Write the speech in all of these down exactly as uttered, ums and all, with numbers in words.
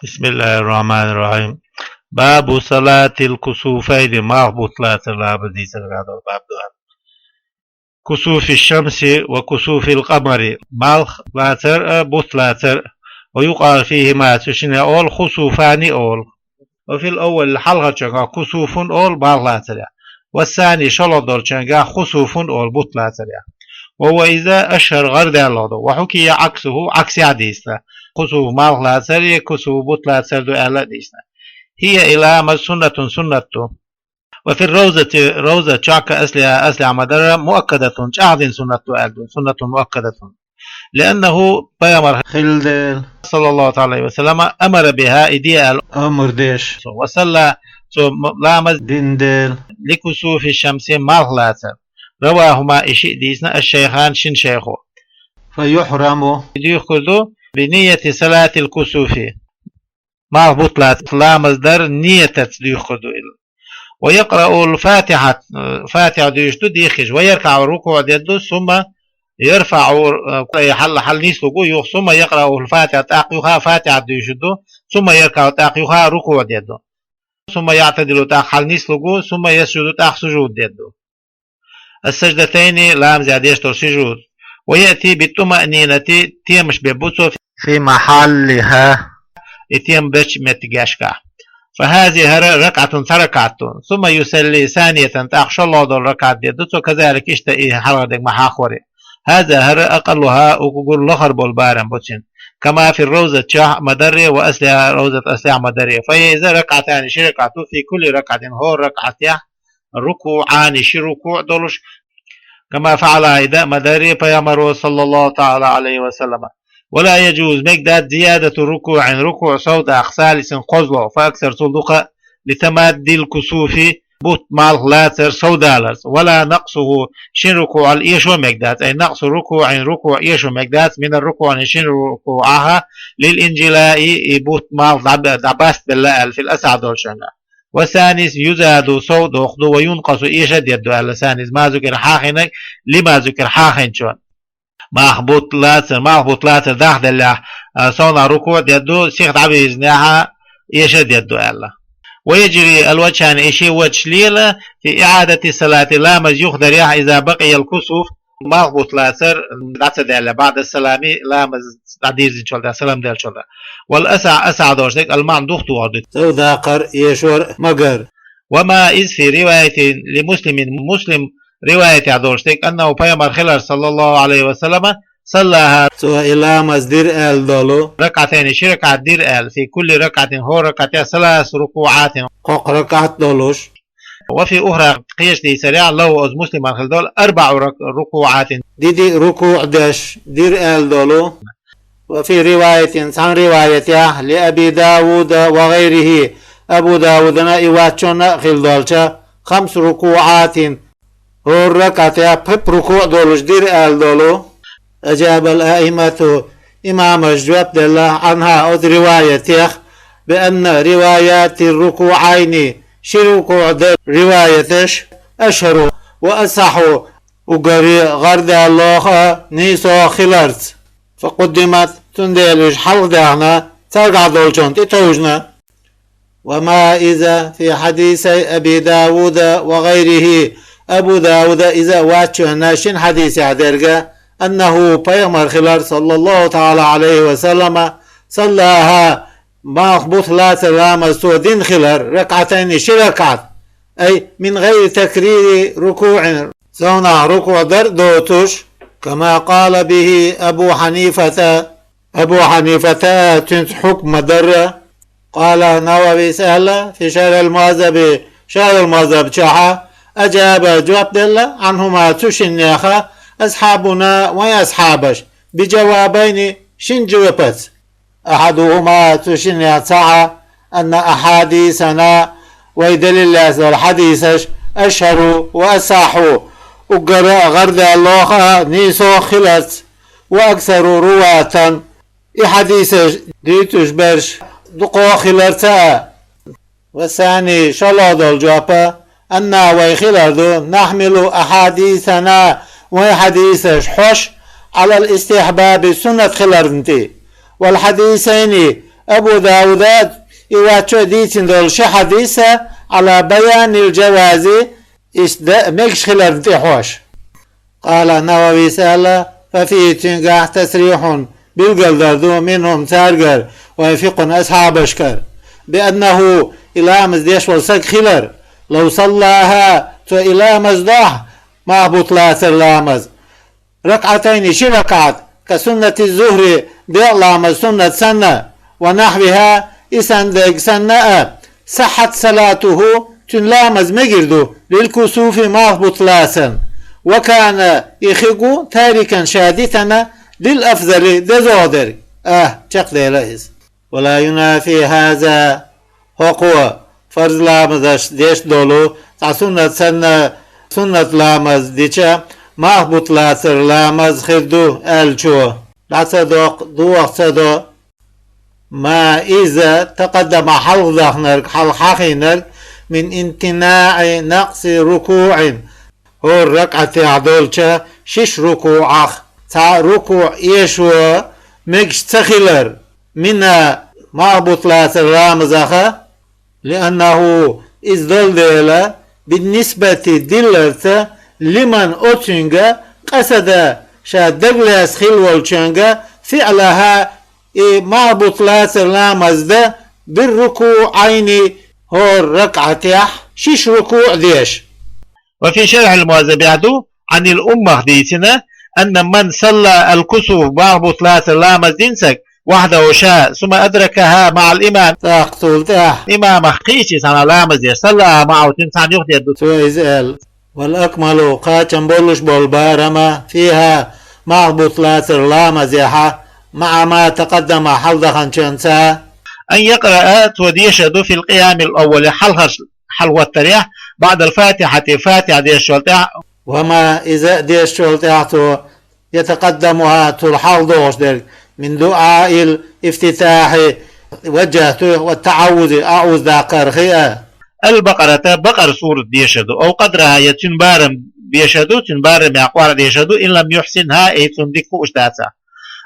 بسم الله الرحمن الرحيم. باب صلاة الكسوفين, малх бутт лацар ламаз дийцаргахь долу баб ду хӀара. كسوف الشمس وكسوف القمر, малх лацар а, бутт лацар а. ويقال فيهما, цу шинна олу خسوفان олу. وفي الأول, хьалхарчуьнгахь كسوف олу малх лацарехь. والثاني, шолгӀа долчуьнгахь خسوف олу бутт лацарехь. وهو إذا أشهر, гӀардаьлла ду. وحكي عكسه, Ӏаксехь дийцина. خسوف малх лацар а, كسوف бутт лацар ду аьлла а дийцина. هي, и ламаз, سنة, суннат ду. وفي الروضة, ровза чохь, كأصلها, аслехь ма-дарра, مؤكدة, чӀагӀдина суннат ду аьлла ду, سنة مؤكدة. لأنه, пайхамар хилла дела, صلى الله تعالى عليه وسلم, أمر بها, и де аьлла амар деш, وصلى, цо м-, ламаз дина дела, لكسوف الشمس, малх лацар. رواهما, и шиъ дийцина, الشيخان, шина шайхо. فيحرم, дуьйхур ду, بنية صلاة الكسوف, малх бутт лацар ламаз дар ниятаца дуьйхур ду иза. ويقرأ الفاتحة, Фатихьа дуьйцуш ду дехаш. ويركع, рукуӀ деш ду, ثم يرفع, хьал-, хьалнислур ву юха, ثم يقرأ الفاتحة, тӀаккха юха Фатихьа дуьйцур ду, ثم يركع, тӀаккха юха рукуӀ деш ду. ثم يعتدل, тӀаккха хьалнислур ву, ثم يسجد, тӀаккха сужуд деш ду. السجدتين, ламазехь деш долу сужуд. ويأتي بالطمأنينة, темаш беш бу цо, في محلها, и тема бечу меттигашкахь. فهذه, хӀара, ركعة, цхьа ракаӀат ду. ثم يصلي ثانية, тӀаккха шолгӀа долу ракаӀат деш ду цо, كذلك, иштта и хьалхара дерг ма хьаххоре. هذا, хӀара, أقلها, уггар лахара болу барам бу цуьнан. كما في الروضة чохь ма-дарра, وأصلها, ровзат аслехь ма-дарра. فهي, иза, ركعتان, ши ракаӀат ду, في كل ركعة, хӀора ракаӀатехь, ركوعان, ши рукуӀ долуш, كما فعلها, и дан ма-дарра пайхамаро, صلى الله تعالى عليه وسلم. ولا يجوز, мегаш дац, زيادة ركوع, рукуӀ сов даккха, ثالث, кхозлагӀа, فأكثر, цул дукха, لتمادي الكسوف, бутт малх лацар сов даларца, ولا نقصه, шина рукуӀал эшо мегаш дац, أي نقص ركوع, рукуӀ эшо мегаш дац, من الركوعين, шина рукуӀах, للانجلاء, и бутт малх дӀа-, дӀабастабелла аьлла, في الأصح долчуьнгахь. والثاني يزاد, сов доккхур ду, وينقص, эша деш ду аьлла, ثاني, ما ذكر, хьахийнарг, لما ذكر, хьахийначунна. Малх бутт лацар, малх бутт лацар дахделлехь, а, совнах рукуӀ деш ду, сиха дӀавирзинехь а эша деш ду аьлла. ويجري الوجهان, и ши ваджаш лела, في إعادة الصلاة, ламаз юхадарехь, إذا بقي الكسوف, малх бутт лацар дӀа ца даьлла, بعد السلام, ламаз дӀадирзинчул тӀаьхьа, салам деллачул тӀаьхьа. والأصح, асахь долуш дерг, المنع, духадохур ду, сов даккхар, эшор, магар. وما, иза, في رواية لمسلم, Муслим риваятехь долуш дерг, أنه, пайхамар хилар, صلى الله عليه وسلم, صلاها, цо и ламаз дира аьлла долу, ركعتين, ши ракаӀат дира аьлла, في كل ركعة, хӀора ракаӀатехь, ثلاث ركوعات, кхоккха ракаӀат долуш. وفي أخرى, кхечу дийцарехь, له, оцу Муслиман хилла долу, أربع رك-, ركوعات, диъ-диъ рукуӀ деш дира аьлла долу. وفي رواية, цхьана риваятехь, لأبي داود وغيره, Абу Даудана, и вацчунна а хилла долча, خمس ركوعات, хӀора ракаӀатехь пхи-пхи рукуӀ долуш дира аьлла долу. أجاب الأئمة, имамаша жоп делла, عنها, оцу риваятех, بأن روايات الركوعين, ши рукуӀ дара риваяташ, أشهر وأصح, уггаре гӀардаьллалуш а, нийсо хиларца. فقدمت, цундела уьш хьалха даьхна, царгахь долчунна тӀетовжна. وما, иза, في حديثي أبي داود وغيره, Абу Дауда, иза а вацчунна шина хьадисехь дерг, أنه, пайхамар хилар, صلى الله تعالى عليه وسلم, صلاها, малх бутт лацар ламаз цо дина хилар, ركعتين, ши ракаӀат, أي من غير تكرير ركوع, совнах рукуӀ дар а доцуш, كما قال به أبو حنيفة, Абу Хьанифата а цуьнца хьукма дарра. قال النووي, аьлла, في شرح المهذب, Шархьул-Мухьаззаб чохь, أجاب, жоп делла, عنهما, цу шиннех, أصحابنا, вайн асхьабаш, بجوابين, шина жопаца. أحدهما, цу шиннех цхьаъ, أن أحاديثنا, вай далил лаьцна долу хьадисаш, أشهر وأصح, уггара а гӀардаьллалуш а, нийсо хиларца, وأكثر رواة, и хьадисаш дуьйцуш берш дукха хиларца а. والثاني, шолгӀа долу жоп, أنا, вай хилар ду, نحمل أحاديثنا, вайн хьадисаш хьош, على الاستحباب, суннат хиларна тӀе. والحديثين, Абу Дауда и вачо дийцина долу ши хьадиса, على بيان الجواز, иштта мегаш хиларна тӀехьош. قال النووي, аьлла, ففيه, цуьнгахь, تصريح, билгалдар ду, منهم, цаьргара, وفقه, асхьабашкара, بأنه, и ламаз деш волу саг хилар, لو صلاها, цо и ламаз дохь, мах бутт лацар ламаз, ركعتين, ши ракаӀат, كسنة الظهر, делкъа ламаз суннат санна, ونحوها, и санна дерг санна а, صحت صلاته, цуьнан ламаз мегар ду, للكسوف, мах бутт лацарна, وكان, и хир ву, تاركا, ша дитина, للأفضل, дезагӀа дерг, а, чекхдела иза. ولا ينافي هذا, хӀокхо фарз ламазаш деш долу цхьа суннат санна, суннат ламаз дича, мах бутт лацар ламаз хир ду аьллачо, дӀа ца доккху, дохо ца до, ما, иза, تقدم, хьалха дахнарг, хьалха хьахийнарг, من امتناع نقص ركوع, хӀора ракаӀатехь долчу шиш рукуӀах цхьа рукуӀ эшо мегаш ца хилар, منها, мах бутт лацар ламазах, لأنه, иза долу дела, بالنسبة, дилларца, لمن, оцуьнга, قصد, ша дагалаьцна хилла волчуьнга, فعلها, и мах бутт лацар ламаз дан, بالركوعين, хӀора ракаӀатехь шиш рукуӀ деш. وفي شرح المهذب ду, عن الأمة дийцина, أن من صلى الكسوف, мах бутт лацар ламаз дина саг, وحده, ша, ثم أدركها مع الإمام, тӀаккха цул тӀаьхьа имамах кхечи цхьана ламаз деш, صلاها معه, цуьнца цхьана юхадер ду. Цо иза аьлла. والأكمل, кхачам болуш болу барам, فيها, мах бутт лацар ламазехь, مع ما تقدم, хьалдаханчуьнца, أن يقرأ, цо дешар ду, في القيام الأول, хьалхарчу хьалхӀоттарехь, بعد الفاتحة, фатихьа дешначул тӀаьхьа, وما, иза а дешначул тӀаьхьа цо, يتقدمها, цул хьалха догӀуш дерг, من دعاء الافتتاح, ваджахьату, والتعوذ, аӀуза даккхарх а. البقرة, Бакъара сурат дешар ду, أو قدرها, я цуьнан барам дешар ду, цуьнан барамехь кхоьллина дешар ду, إن لم يحسنها, и цунна дика хууш дацахь.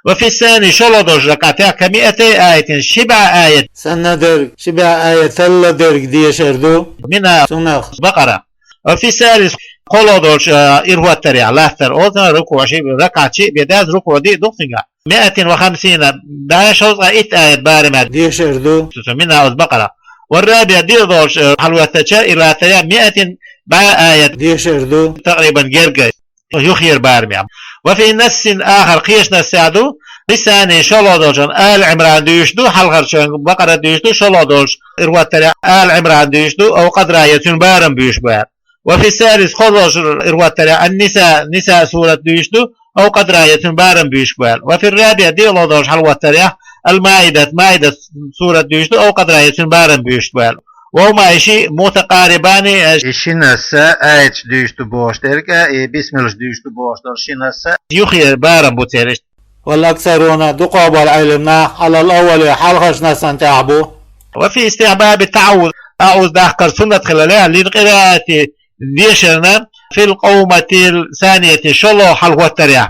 وفي الثاني, шолгӀа долчу ракаӀатехь, كمائتي آية, ши бӀе аят, санна дерг, ши бӀе аяталла дерг дешар ду, منها, цунах, Бакъарах. وفي الثالث, кхоалгӀа долчу, а, ирхӀоттарехь, латтар, оцу рукуӀ, ши, ракаӀат шиъ бен дац, рукуӀ диъ ду-кх цуьнгахь, مائة وخمسين, бӀе шовзткъе итт аят барамехь дешар ду, цу, цу, منها, оцу Бакъарах. والرابع, диъ долчу, а, хьалхӀоттача и латтарехь, مائة, бӀе аят дешар ду, такърибан, герга, юххера барамехь. وفي نص آخر, кхечу нассехь ду, في الثاني, шолгӀа долчунна, آل عمران дуьйцуш ду, хьалхарчунна Бакъара дуьйцуш ду, шолгӀа долчу ирхӀоттарехь آل عمران дуьйцуш ду, أو قدرها, я цуьнан барам буьйцуш бу аьлла. وفي الثالث, кхоалгӀа долчу ирхӀоттарехь, النساء, Ниса сурат дуьйцуш ду, أو قدرها, я цуьнан барам буьйцуш бу аьлла. وفي الرابع, диълагӀа долчу хьалхӀоттарехь, المائدة, Маида сурат дуьйцуш ду, أو قدرها, я цуьнан барам буьйцуш бу аьлла. وهما, и шиъ, متقاربان, и ши насс, аяташ дуьйцуш ду бохуш дерг а, и бисмиллаш дуьйцуш ду бохуш долу ши насс, юххера барам бу церан. والأكثرون, дукхах болу Ӏеламнах, على الأول, хьалхарчу нассана тӀехь бу. وفي استحباب التعوذ, аӀуза даккхар суннат хилале, للقراءة, дешарна, في القومة الثانية, шолгӀа хьалхӀоттарехь.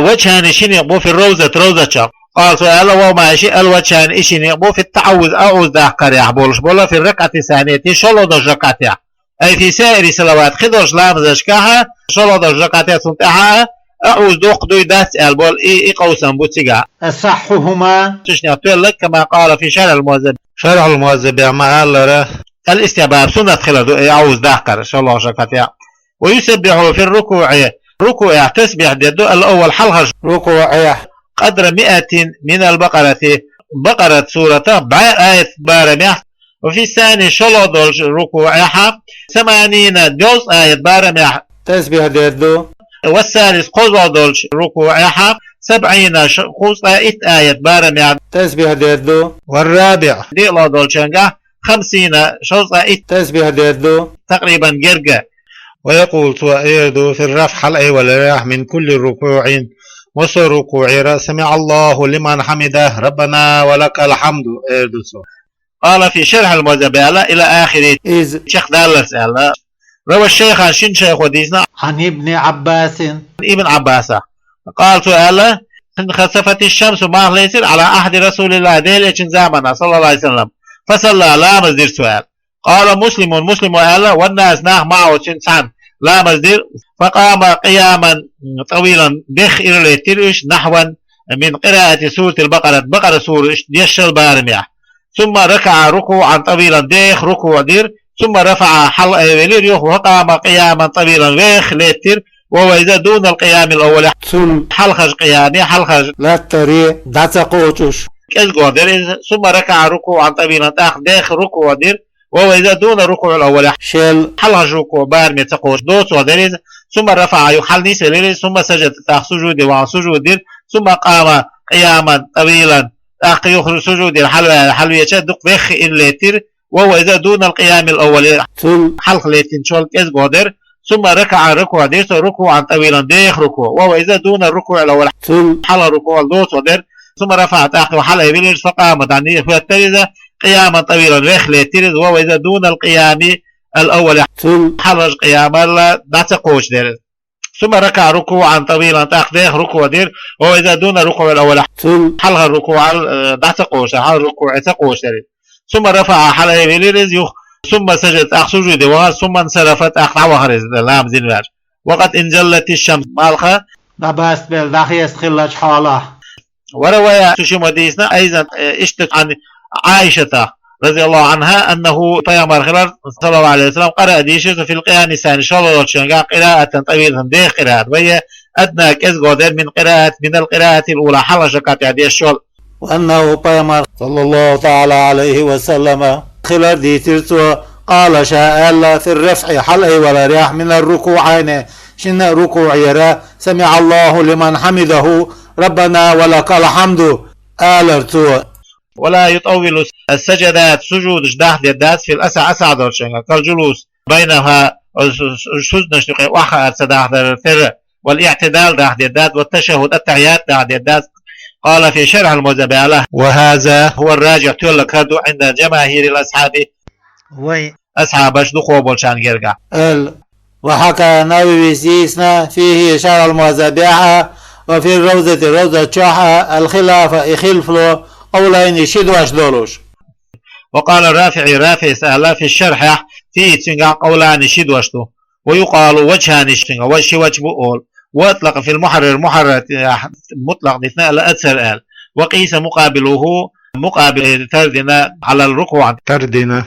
وجهان, ши некъ бу, في الروضة, ровза чохь. قال, цо аьлла, وهما, и шиъ, الوجهان, и ши некъ бу, في التعوذ, аӀуза даккхарехь болуш болу, في الركعة الثانية, шолгӀа долчу ракаӀатехь. أي في سائر الصلوات, кхидолчу ламазашкахь, шолгӀа долчу ракаӀатехь, цунна тӀаьхьа а, аӀуза доккха дуй, дац аьлла болу, и, и къовсам бу цигахь. أصحهما, цуьнах тоьлларг, كما قال في شرح المهذب, Шархьул Мухьаззабехь ма-аллара, الاستحباب, суннат хилар ду и аӀуза даккхар шолгӀа ракаӀатехь. ويسبح في الركوع, рукуӀехь тасбихь дер ду, الأول, хьалхарчу рукуӀехь, قدر مائة من البقرة, Бакъарат суратах бӀе аят барамехь, وفي الثاني, шолгӀа долчу рукуӀехь, ثمانين, бевза аят барамехь тасбихь дер ду, والثالث, кхозлагӀа долчу рукуӀехь, سبعين, ш-, кхузткъе итт аят барамехь тасбихь дер ду, والرابع, диълагӀа долчуьнгахь, خمسين, шовзткъе итт тасбихь дер ду, такърибан, герга. ويقول, цо эр ду, في الرفع, хьалаайваларехь, من كل ركوع, массо а рукуӀера, سمع الله لمن حمده, ربنا ولك الحمد, эр ду цо. قال في شرح المهذب аьлла, إلى آخره, иза чекхдаллалц аьлла. روى الشيخان, шина шайхо дийцина, عن ابن عباس, Ибн Ӏаббасах. قال, цо аьлла, انخسفت الشمس, малх лецира, على عهد رسول الله, Делан элчан замана, صلى الله عليه وسلم, فصلى, ламаз дир цо, аьлла. قال مسلم, Муслима аьлла, والناس, нах, معه, цунца цхьана ламаз дир, فقام قياما طويلا, дех ира леттира уьш, نحوا من قراءة سورة البقرة, Бакъара сура иштта дешшал барамехь. ثم ركع ركوعا طويلا, дех рукуӀ дир, ثم رفع, хьалаайвелира юха, وقام قياما طويلا, вех леттира, وهو إذا دون القيام الأول, цул хьалхарчу къияме, хьалхарчу латтаре дӀа ца кхочуш. КӀезиго дира иза, ثم ركع ركوعا طويلا, тӀаккха дех рукуӀ дира, وهو إذا دون الركوع الأول, шел хьалхарчу рукуӀ бараме ца кхочуш, доцо дира иза, ثم رفع, юха хьалнисвелира иза, ثم سجد, тӀаккха сужуде вахана сужуд дира, ثم قام قياما طويلا, тӀаккха юха сужудера хьалве-, хьалвеча, дукха вех ира леттира, وهو إذا دون القيام الأول, цул хьалха леттинчул кӀезиго дира, ثم ركع, рукуӀ дира цо, ركوعا طويلا, дех рукуӀ, وهو إذا دون الركوع الأول, цул хьалхарчу рукуӀал доцо дира, ثم رفع, тӀаккха юха хьалаайвелира, فقام, дӀа хӀоьттира иза, قياما طويلا, вех леттира иза, وهو إذا دون القيام الأول, цул хьалхарчу къиямал дӀа ца кхочуш дира иза. ثم ركع ركوعا طويلا, тӀаккха дех рукуӀ дира, وهو إذا دون الركوع الأول, цул хьалхарчу рукуӀал, э, дӀа ца кхочуш, хьалхарчу рукуӀе ца кхочуш дира иза. ثم رفع, хьалаайвелира иза юха, ثم سجد, тӀаккха сужуде вахара, ثم انصرف, тӀаккха дӀавахара иза, ламаз дина ваьлча. وقد انجلت الشمس, малх дӀабастабелла, дӀахеста хиллачу хьолахь. وروى, цу шимма дийцина, أيضا, э, иштта عن عائشة رضي الله عنها أنه, пайхамар хилар, صلى الله عليه وسلم, قرأ, дийшира цо, في القيام الثاني, шолгӀа долчуьнгахь, قراءة طويلة, дех къираат, وهي أدنى, кӀезиго дира, من قراءة, من القراءة الأولى, хьалхарчу ракаӀатехь дешшал. وأنه, пайхамар, صلى الله تعالى عليه وسلم, хилар дийцира цо, قال, ша аьлла, في الرفع, хьалаайваларехь, من الركوعين, шина рукуӀера, سمع الله لمن حمده, ربنا ولك الحمد, алара цо. ولا يطول السجدات, сужудаш дахдеш дац, في الأصح, асахь долчуьнгахь, كالجلوس بينها, сужудашна юкъе охьахаар ца дахдар тера, والاعتدال дахдеш дац, والتشهد, التحيات дахдеш дац. قال في شرح الموضوع, وهذا هو الراجح, тоьлла кара ду, عند جماهير الأصحاب, вай асхьабаш дукхо болчарна гергахь, аьлла. وحكى, Нававис дийцина, فيه, شرح الموضوع, وفي الروضة, ровза чохь, الخلاف, и хилф ло, قولين, ши дош долуш. وقال الرافعي, РафиӀис аьлла, في الشرح, فيه, цуьнгахь, قولان, ши дош ду. ويقال وجهان, цуьнгахь ши ваджхӀ бу олу. وأطلق في المحرر, Мухьаррар, э, мутлакъ дитина, الأكثر аьлла. وقيس مقابله, мукъабил тардина, على الركوع, тардина.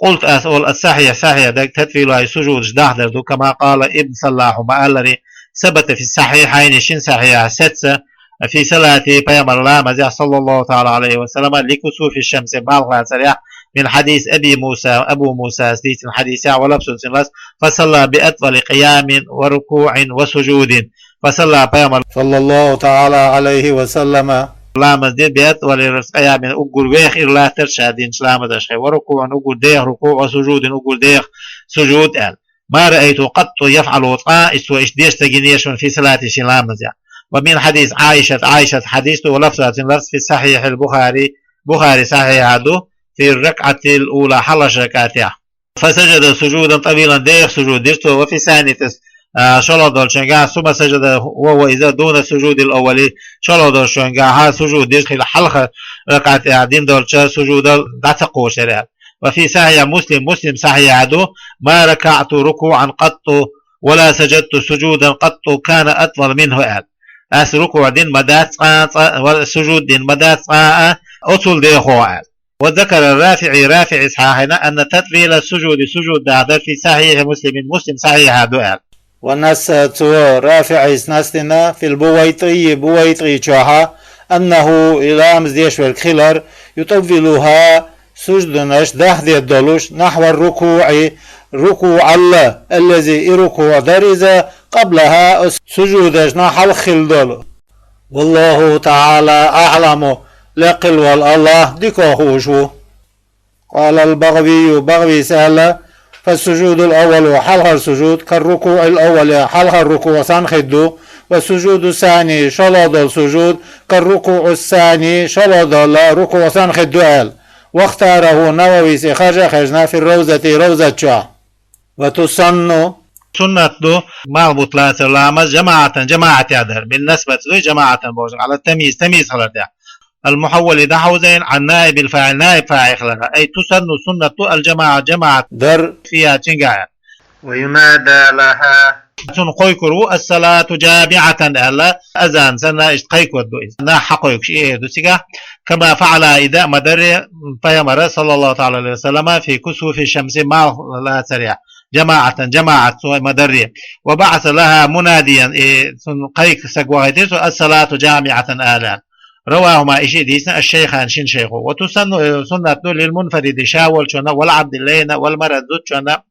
قلت, ас олу, الصحيح, сахьихь дерг, تطويلها, сужудаш дахдар ду, كما قال ابن صلاح, ма-аллара, ثبت في الصحيحين, шина сахьихьехь сецна, في صلاته, пайхамаран ламазехь, صلى الله تعالى عليه وسلم, لكسوف الشمس, малх лацарехь, من حديث أبي موسى, Абу Мусас дийцина хьадисехь, ولفظه, цуьнан лафз, فصلى بأطول قيام وركوع وسجود. فصلى, пайхамар, صلى الله تعالى عليه وسلم, ламаз дира, بأطول قيام, уггар веха ира латтар ша динчу ламазашкахь, وركوع, уггар деха рукуӀ, وسجود, уггар деха сужуд аьлла. ما رأيته قط يفعله, цкъа а иза цо иштта деш ца гинера шуна, في صلاته, шен ламазехь. ومن حديث عائشة, Ӏайшат хьадис ду, ولفظها, цуьнан лафз, في صحيح البخاري, Бухари сахьихьехь ду, في الركعة الأولى, хьалхарчу ракаӀатехь. فسجد سجودا طويلا, деха сужуд дира цо, وفي الثانية, а, шолгӀа долчуьнгахь, ثم سجد وهو إذا دون السجود الأول, шолгӀа долчуьнгахь сужуд дира, хила хьалха ракаӀатехь дина долчу сужудал дӀа ца кхочуш дара аьлла. وفي صحيح مسلم, Муслим сахьихьехь ду, ما ركعت ركوعا قط ولا سجدت سجودا قط كان أطول منه аьлла. Ас рукуӀ дина ма дац цкъа а, цкъа, ва сужуд дина ма дац цкъа а, оццул дехо аьлла. وذكر الرافعي, РафиӀис хьахийна, أن تطويل السجود, сужуд дахдар, في صحيح مسلم, Муслим сахьихьехь ду аьлла. ونص, цо, РафиӀис, нас дина, في البويطي, БувайтӀи чохь, أنه, и ламаз деш верг хилар, يطولها, сужданаш дахдеш долуш, نحو الركوع, рукуӀал, الذي, и рукуӀ дара иза, قبلها, оцу сужудашна хьалха хилла долу. والله تعالى أعلم, лекха хилла волу АллахӀ дика хууш ву. قال البغوي, БагӀвис аьлла, فالسجود الأول, хьалхара сужуд, كالركوع الأول, хьалхара рукуӀ санна хир ду, والسجود الثاني, шолгӀа долу сужуд, كالركوع الثاني, шолгӀа долу рукуӀ санна хир ду аьлла. واختاره, Нававис и харжа а хержна, في الروضة, ровзат чохь. وتسن, Суннат ду малх бутт лацар ламаз жамаӀатан, жамаӀатехь дар. بالنصب ду жамаӀатан бохуш, على التمييز, тамйиз хилар тӀехь. المحول дӀахьовзийна, عن نائب الفاعل, наиб фаӀил хилар. أي تسن, суннат ду, الجماعة, жамаӀат дар, فيها, цуьнгахь. وينادى لها. Цунна кхойкур ву الصلاة جامعة аьлла, азан санна иштта кхайкор ду иза. Нах хьакхойкуш и эр ду цигахь. كما فعل, и даа ма-дарра, пайхамара, صلى الله تعالى عليه وسلم, في كسوف الشمس, малх лацарехь. جماعة, жамаӀат цо ма-дарра. وبعث لها مناديا, и цунна кхайкхо стаг вахийтира цо, الصلاة جامعة аьлла. رواهما, и шиъ дийцина, الشيخان, шина шайхо. وتسن, э, суннат ду, للمنفرد, ша волчунна, والعبد, лайна, والمرأة, зудчунна,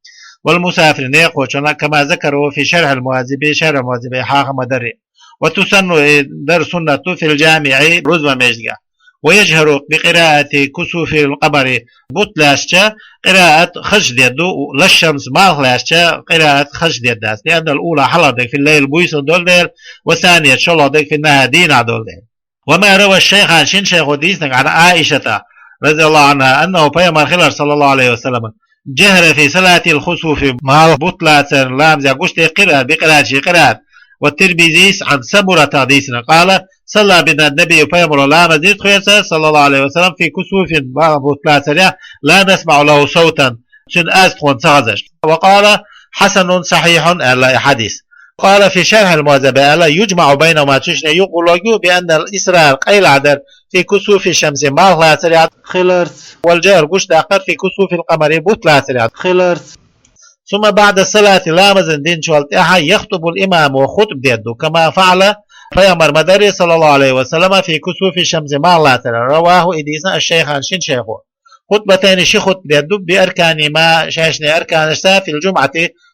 والمسافر, некъахочунна, كما ذكره في شرح المهذب, Шархь ал-МухӀаззабе хьаха ма-дарра. وتسن, э, дар суннат ду, في الجامع, рузбан маьждигехь. ويجهر بقراءة كسوف القمر, бутт лаьцча къираат хазачу дедду, للشمس, малх лаьцча къираат хазачу деддац. لأن الأولى, хьалхара дерг, في الليل, буьйсанна долу дела, والثانية, шолгӀа дерг, في النهار, дийнахь долу дела. وما روى الشيخان, шина шайхо дийцинарг, عن عائشة رضي الله عنها أنه, пайхамар хилар, صلى الله عليه وسلم, جهر في صلاة الكسوف, малх бутт лацаран ламазехь гуш дерг къираат, بقراءة, шен къираат. والترمذي عن سمرة дийцина, قال: صلى بنا النبي, пайхамаро ламаз дира тхоьца, صلى الله عليه وسلم, في كسوف, малх бутт лацарехь, لا نسمع له صوتا, цуьнан аз тхуна ца хазаш. وقال: حسن صحيح, аьлла и хьадис. قال في شرح المهذب, аьлла: يجمع بينهما, цу шинна юкъа гӀуллакх ю, بأن الإصرار, къайладар, في كسوف الشمس, малх лацарехь хиларца, والجهر, гуш даккхар, في كسوف القمر, бутт лацарехь хиларца. ثم بعد الصلاة, ламазан динчул тӀаьхьа, يخطب الإمام, хутба дедду, كما فعل, пайхамар ма-дарра, صلى الله عليه وسلم, في كسوف الشمس, малх лацарехь. رواه, и дийцина, الشيخان, шина шайхо. خطبتين, ши хутба дедду, بأركانهما, шайшинан арканашца, في الجمعة,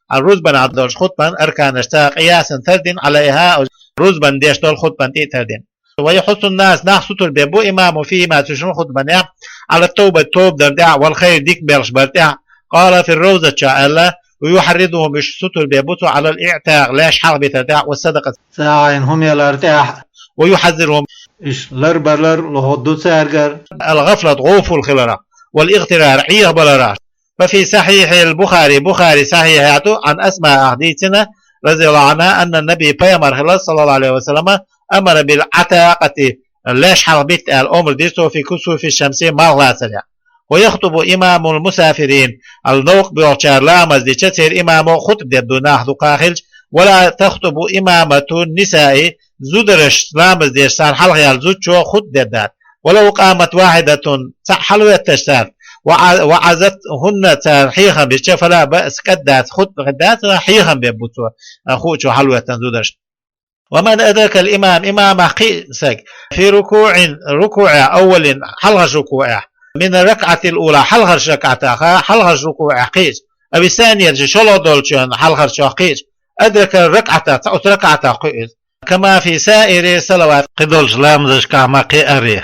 а, рузбанехь долчу хутбан арканашца, قياسا, тардина, عليها, рузбан деш долу хутбан тӀе а тардина. ويحث الناس, нах сутар беш бу имамо, فيهما, цу шина хутбанехь, على التوبة, тоба дар тӀехь, والخير, дика белхаш бар тӀехь. قال في الروضة, аьлла, ويحرضهم, уьш сутар беш бу цо, على الاعتاق, леш хьалхабитар тӀехь, والصدقة, сагӀина хӀума ялар тӀехь, ويحذرهم, уьш ларбалар лохур ду цаьргара, الغفلة, гӀофал хиларах, والاغترار, Ӏехабаларах. ففي صحيح البخاري, Бухари сахьихьехь ду, عن أسماء, ах дийцина, رضي الله عنها, أن النبي, пайхамар хилла, صلى الله عليه وسلم, أمر بالعتاقة, леш хьалхабитта аьлла омра дира цо, في كسوف الشمس, малх лацарехь. ويخطب إمام المسافرين, аьлла, новкъа боьлхучара ламаз дича, церан имамо хутба дедду, нах дукха хилча, ولا تخطب إمامة النساء, зударшца ламаз деш, царна хьалха яьлла зудчо хутба деддац. ولو قامت واحدة, цхьаъ хьалахӀоьттича царна, وع-, وعظتهن, царна хьехам бича, فلا بأس, кӀаддац, хутба хир дац, хьехам беш бу цо, а, хуучо хьалахӀоьттина зударшна. ومن أدرك الإمام, имамах кхиъна стаг, في ركوع, рукуӀехь, أول, хьалхарчу рукуӀехь, من الركعة الأولى, хьалхарчу ракаӀатах, хьалхарчу рукуӀехь кхиъча, أو الثانية, шолгӀа долчун хьалхарчох кхиъча, أدرك الركعة, цхьа оцу ракаӀатах кхуьу иза. كما في سائر الصلوات, кхидолчу ламазашкахь ма-кхиънарий.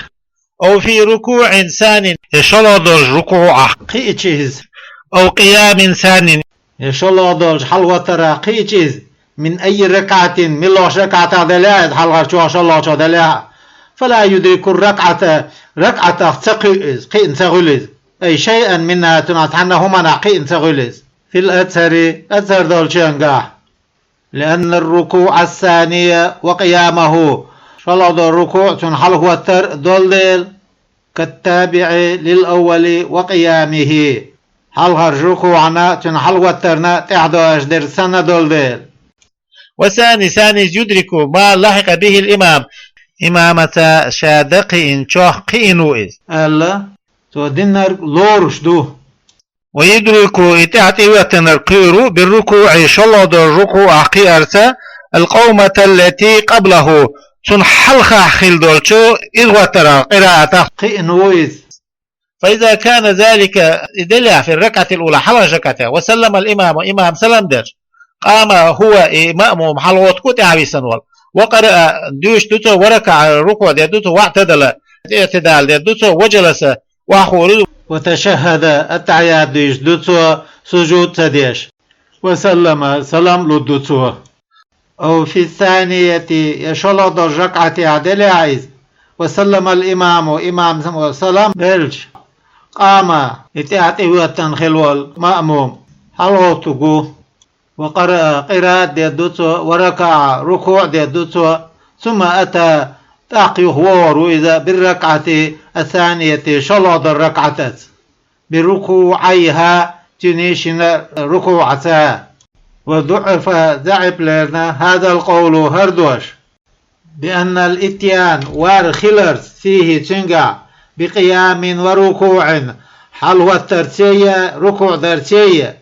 أو في ركوع ثان, я шолгӀа долчу рукуӀехь кхиъча иза. أو قيام ثان, я шолгӀа долчу хьалахӀоттарах кхиъча иза. من أي ركعة, муьлхачу ракаӀатах делахь а иза, хьалхарчох, шолгӀачох делахь а. فلا يدرك الركعة, ракаӀатах ца кхуьу иза, кхиъна ца хуьлу иза. أي شيئا منها, цунах цхьанна хӀуманах кхиъна ца хуьлу иза. في الأكثر, аксар долчуьнгахь. لأن الركوع الثاني وقيامه, шолгӀа долу рукуӀ, цуьнан хьалахӀоттар долу дела, كالتابع للأول وقيامه, хьалхарчу рукуӀана, цуьнан хьалахӀоттарна тӀаьхьадоьжна дерг санна долу дела. والثاني, ثاني, يدرك ما لحق به الإمام, имамаца ша дан кхиъначох кхиъна ву иза, аьлла, цо динарг лоруш ду. ويدرك, и тӀаьхьа тӀеоьттинарг кхуьур ву, بالركوع, шолгӀа долчу рукуӀехь кхиарца, القومة التي قبله, цунна хьалхахь хилла долчу иза хӀоттарах, къираатах кхиъна ву иза. فإذا كان ذلك, и делахь, في الركعة الأولى, хьалхарчу ракаӀатехь, وسلم الإمام, имам салам делча, قام هو, и маъмум хьалахӀоттарг тӀаьхьа висина волу, وقرأ, дуьйцуш ду цо, وركع, рукуӀ деш ду цо, واعتدل, иӀтидал деш ду цо, وجلس, охьахуур ду, وتشهد, аттахьият дуьйцуш ду цо, сужуд ца деш, وسلم, салам лур ду цо. أو في الثانية, я шолгӀа долчу ракаӀатехь делахь иза, وسلم الإمام, имам салам делча, قام, и тӀаьхьа тӀеоьттина хилла волу маъмум хьалахӀоттарг ву, وقرأ, къираат дедду цо, وركع, рукуӀ дедду цо, ثم أتى, тӀаккха юха вогӀур ву иза, بالركعة الثانية, шоллагӀдар ракаӀатаца, بركوعيها, цуьнан шина рукуӀаца. وضعف, заӀип лерина, هذا القول, хӀара дош, بأن الإتيان, вар хиларца, فيه, цуьнгахь, بقيام وركوع, хьалхӀоттарцеи, рукуӀ дарцеи,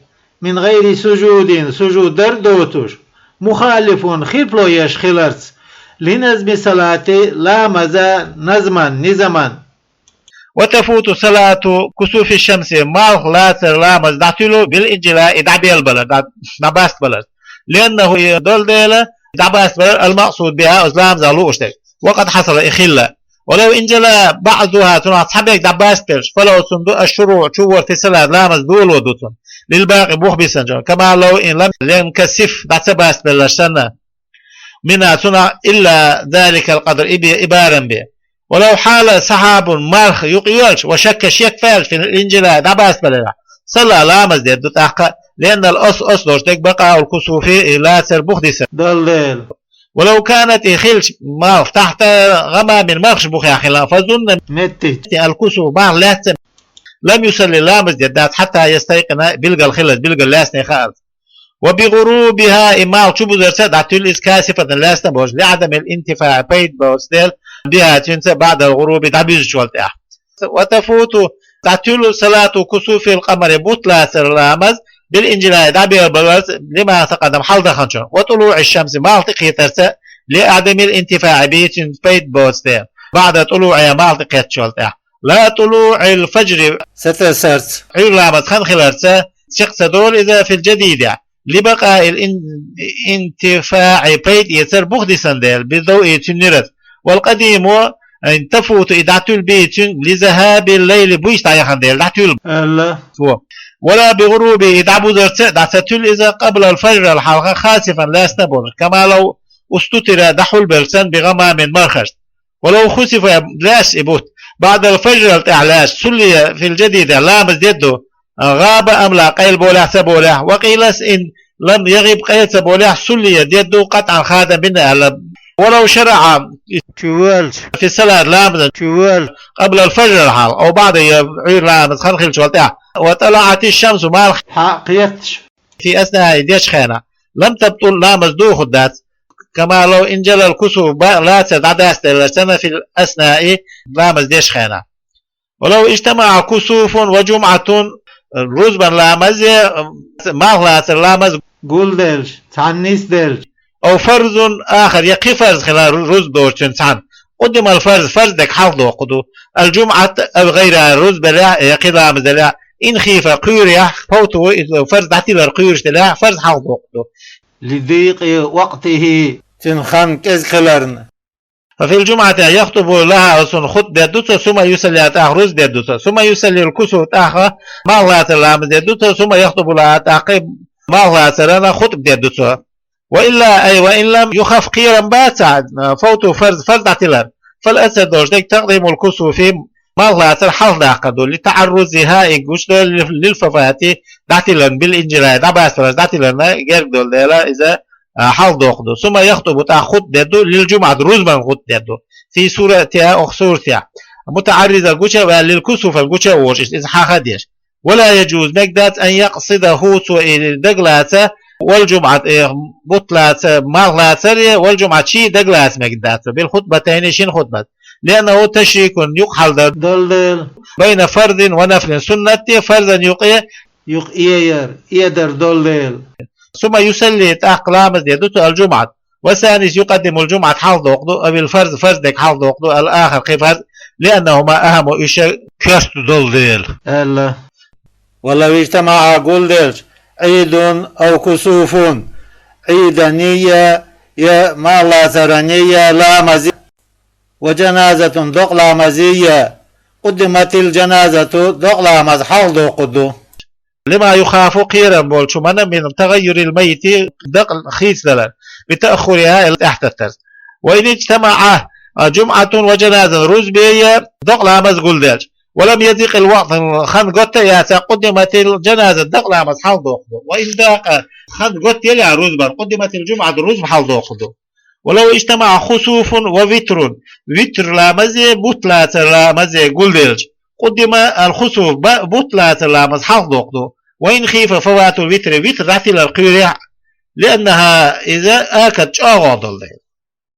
من غير سجود, сужуд дар а доцуш, مخالف, хилаф еш хиларца, لنظم الصلاة, ламаза назман, низаман. وتفوت صلاة كسوف الشمس, малх лацар ламаз дӀатуьлу, بالانجلاء, дӀабелабалар, дӀа-, дӀабастбалар. لأنه, и долу дела, дӀабастбалар, المقصود بها, оцу ламазах лууш дерг. وقد حصل, и хилла. ولو انجلى بعضها, цунах цхьа берг дӀабастбелча, فله, цунна ду, الشروع, чувар, في الصلاة, ламаз доло ду цунна, للباقي, бух бисинчунна, كما لو إن لم ينكسف, дӀа ца бастбелларш санна, منها, цунах, إلا ذلك القدر, и бе-, и барам бен. ولو حال سحاب, марх юкъайоьлча, وشك, шек ваьлча, في الانجلاء, дӀабастбаларехь, صلى, ламаз дедду тӀаккха, لأن الأصل, оцу долуш дерг, بقاء الكسوف, и лацар бух дисар долу дела. ولو كانت, и хилча малх, تحت غمام, мархаш бухехь хилла, فظن, меттиг, الكسوف, малх лаьцна, لم يصل, ламаз деддац, حتى يستيقن, билггал хиларца, билггал лаьцна хаалц. وبغروبها, и малх чубузарца дӀатуьллу иза, كاسفة, лаьцна болуш, لعدم الانتفاع, пайда боцу дела, بها, цуьнца, بعد الغروب, дӀабуьзучул тӀаьхьа. وتفوت, дӀатуьллу, صلاة كسوف القمر, бутт лацар ламаз, بالانجلاء, дӀабелабаларца, لما تقدم, хьалдаханчун, وطلوع الشمس, малх тӀекхетарца, لعدم الانتفاع به, цуьнца пайда боцу дела, بعد طلوعها, малх тӀекхеттачул тӀаьхьа. لا طلوع الفجر, сатесарца, Ӏуьйра ламаз хан хиларца, чекх ца долу иза, في الجديد, لبقاء الانتفاع, пайда эцар бух дисан дела, بضوئه, цуьнан нуьраца. والقديم, تفوت, и дӀатуьллу, به, цуьнан, لذهاب الليل, буьйса дӀаяхана дела, дӀатуьллу, аьлла цо. ولا بغروبه, и дӀабузарца а дӀа ца туьллу иза, قبل الفجر, хьалха, خاسفا, лаьцна болуш, كما لو استتر, дӀахьулбелла санна, بغمام, мархашца. ولو خسف, лаьцча и бутт, بعد الفجر, тӀаьхьа лаьцча, صلي في الجديد, ламаз дедду, غاب أم لا, къайлаболехь а, ца болехь а, وقيل إن لم يغب, къайлаболехь а, صلي, дедду, قطعا, хадам бина аьлла. ولو شرع, чувоьлча, في الصلاة, ламазан чувоьлча, قبل الفجر, хьалха, أو بعده, я Ӏуьйра ламаз хан хиллачул тӀаьхьа, وطلعت الشمس, малх хьакхетташ, في أثنائه, дечу хенахь, لم تبطل, ламаз дохур дац, كما لو انجلى الكسوف, ба-, лацар дӀадастделларш санна, في الأثناء, ламаз дечу хенахь. ولو اجتمع كسوف وجمعة, рузбан ламазе, малх лацар ламаз, гулделча, цхьаьна нисделча, أو فرض آخر, я кхин фарз хилла ру-, рузба доцучун цхьаьна, قدم الفرض, фарз дерг хьалха доккхур ду, الجمعة أو غيرها, рузба делахь а, я кхин ламаз делахь а, إن خيف, кхоьрехь, فوته, иза фарз дӀатилар кхоьруш делахь а, фарз хьалха доккхур ду. لضيق وقته, цуьнан хан кӀезиг хиларна. ففي الجمعة يخطب لها, цунна хутба дедду цо, ثم يصليها, тӀаккха рузба дедду цо, ثم يصلي الكسوف, тӀаккха малх лацар ламаз дедду цо, ثم يخطب لها, тӀаккха малх лацарна хутба дедду цо. وإلا, أي وإن لم يخف, кхерам бацахь, فوته الفرض, фарз дӀатилар, فالأسهل, долуш дерг, تقديم الكسوف, малх лацар хьалха даккхар ду, لتعرضها, и гучудолу, للفوات, дӀатиларна, بالانجلاء, дӀабастбаларца дӀатиларна герга долу дела, иза, а, хьалха доккхур ду. ثم يخطب, тӀаккха хутба дедду, للجمعة, рузбан хутба дедду, في صورتها, оцу суратехь, متعرضا, гуча а ваьлла, للكسوف, гуча а волуш, иза хьаха а деш. ولا يجوز, мегаш дац, أن يقصده, цо и дагалаца, والجمعة, э, бутт лаца, малх лацар, والجمعة, ши а дагалаца мегаш дац цо, بالخطبتين, шина хутбаца. لأنه تشريك, юкъахьалдар долу дела, بين فرض ونفل, суннатан, фарзан юкъе, юкъа эяр, эдар долу дела. ثم يصلي, тӀаккха ламаз дедду цо, الجمعة, والثاني يقدم الجمعة, хьалха доккхур ду, أو الفرض, фарз дерг хьалха доккхур ду, الآخر, кхин фарз, لأنهما أهم, уьш коьрта долу дела, аьлла. ولو اجتمعا, гулделча, عيد أو كسوف, Ӏийданий я, я малх лацараний я ламаз, وجنازة, докъа ламазий я, قدمت الجنازة, докъа ламаз хьалха доккхур ду. لما يخاف, кхерам болчу хӀуманна, من تغير الميت, дакъа хийцадалар, بتأخرها, тӀаьхьататтар. وإن اجتمعا جمعة وجنازة, рузбе я, докъа ламаз гулделча, ولم يضق الوقت, хан готта яца, قدمت الجنازة, дакъа ламаз хьалдоаккхаргда. وإن ضاق, хан готта яле рузбан, قدمت الجمعة, рузба хьалдоаккхаргда. ولو اجتمع خسوف ووتر, витр ламази бутт лацар ламази гулделча, قدم الخسوف, ба-, бутт лацар ламаз хьалхадоаккхаргда. وإن خيف فوات الوتر, витр дӀатилар кхуьре, لأنها إذا آكد, чӀоагӀа долда.